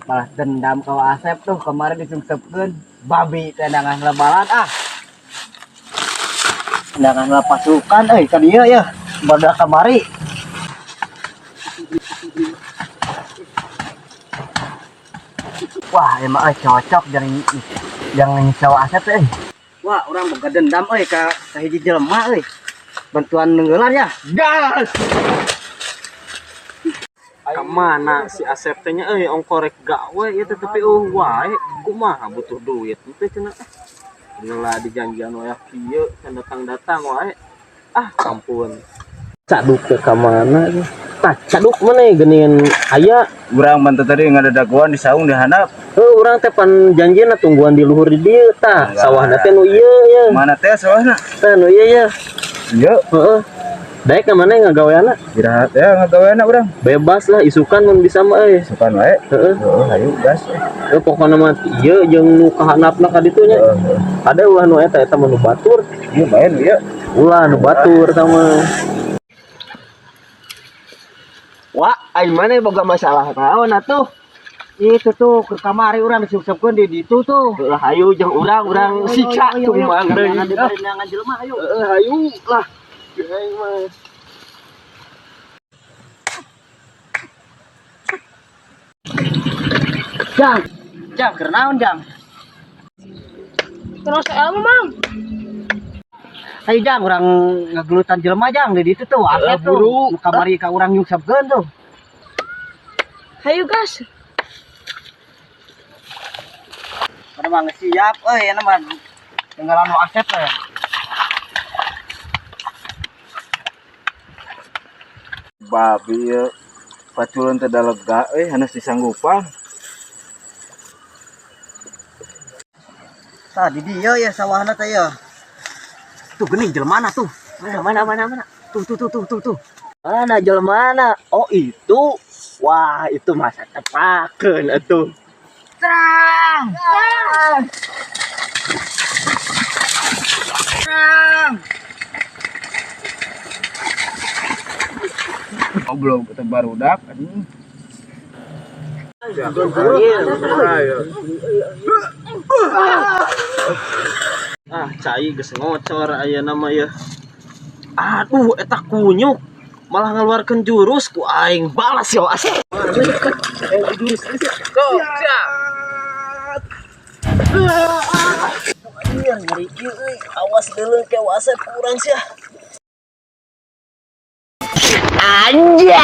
Malah dendam kau Asep tuh kemarin disungsepkeun babi teh nangan lebaran ah. Nangan lah pasukan euy ka dieu ya. Badak kamari. Wah, emang euy cocok jangan jangan nyiksa Asep euy. Wah, urang boga dendam euy ka hiji jelema euy. Bantuan neunggelan ya. Gas. Kamana si Asep teh nya euy, ongkorek gawe ieu teh tapi eueuh wae, kumaha butuh duit teh cenah. Geula dijanjian wayah kieu can datang-datang wae. Ah, ampun. Caduk ke ka mana ieu? Tah, caduk mana geuningan aya. Urang bantu tadi ngadadaguan di saung di handap. Heuh, urang teh pan janjina tungguan di luhur di dieu tah. Sawahna teh nu ieu ye. Mana teh sawahna? Tah nu ieu ye. Ieu. Heeh. Daek ka mana ngagaweana? Istirahat ya ngagaweana urang. Bebas lah isukan mun bisa mah euy. Isukan wae. Heeh. Heeh, hayu gas. Heuh, pokona mah ieu jeung nu kahandapna ka ditu nya. Heeh. Ada ulah nu eta eta mah nu batur. Ieu bae nu ieu. Ulah nu batur eta mah. Wah, ai mana boga masalah naon atuh? Itu tuh ke kamari urang disungsepkeun di ditu tuh. Lah hayu jeung urang urang siksa tumbang deui. Jangan jelema ayo. Heeh, hayu lah. Aing mah. Jang, Jang, keur naon, Jang? Terus ilmu, Mang. Ayo Jang, urang ngagelutan jelema Jang di ditu tuh, Asep tuh. Buru. Nu kamari ka urang nyungsepkeun tuh. Hayu gas. Mana mah geus siap euy, nya mah. Tinggalan nu Asep euy. Babi ieu. Paculeun teh da lega euy, hanes disanggupan. Tah di dieu ya sawahna teh ya. Tuh geuning jelema tuh. Mana mana mana mana. Tuh tuh tuh tuh tuh tuh. Mana jelema? Oh itu. Wah, itu masa tepakeun atuh. Serang! Serang! Serang! Goblok teh barudak anjing. Ah, cai geus ngocor ayeuna mah ya. Aduh, eta kunyuk malah ngeluarkeun jurus ku aing balas yo Asep. Jurus Anjir, ngeri kieu euy. Awas deuleu ke Asep kurang sia. Anjir.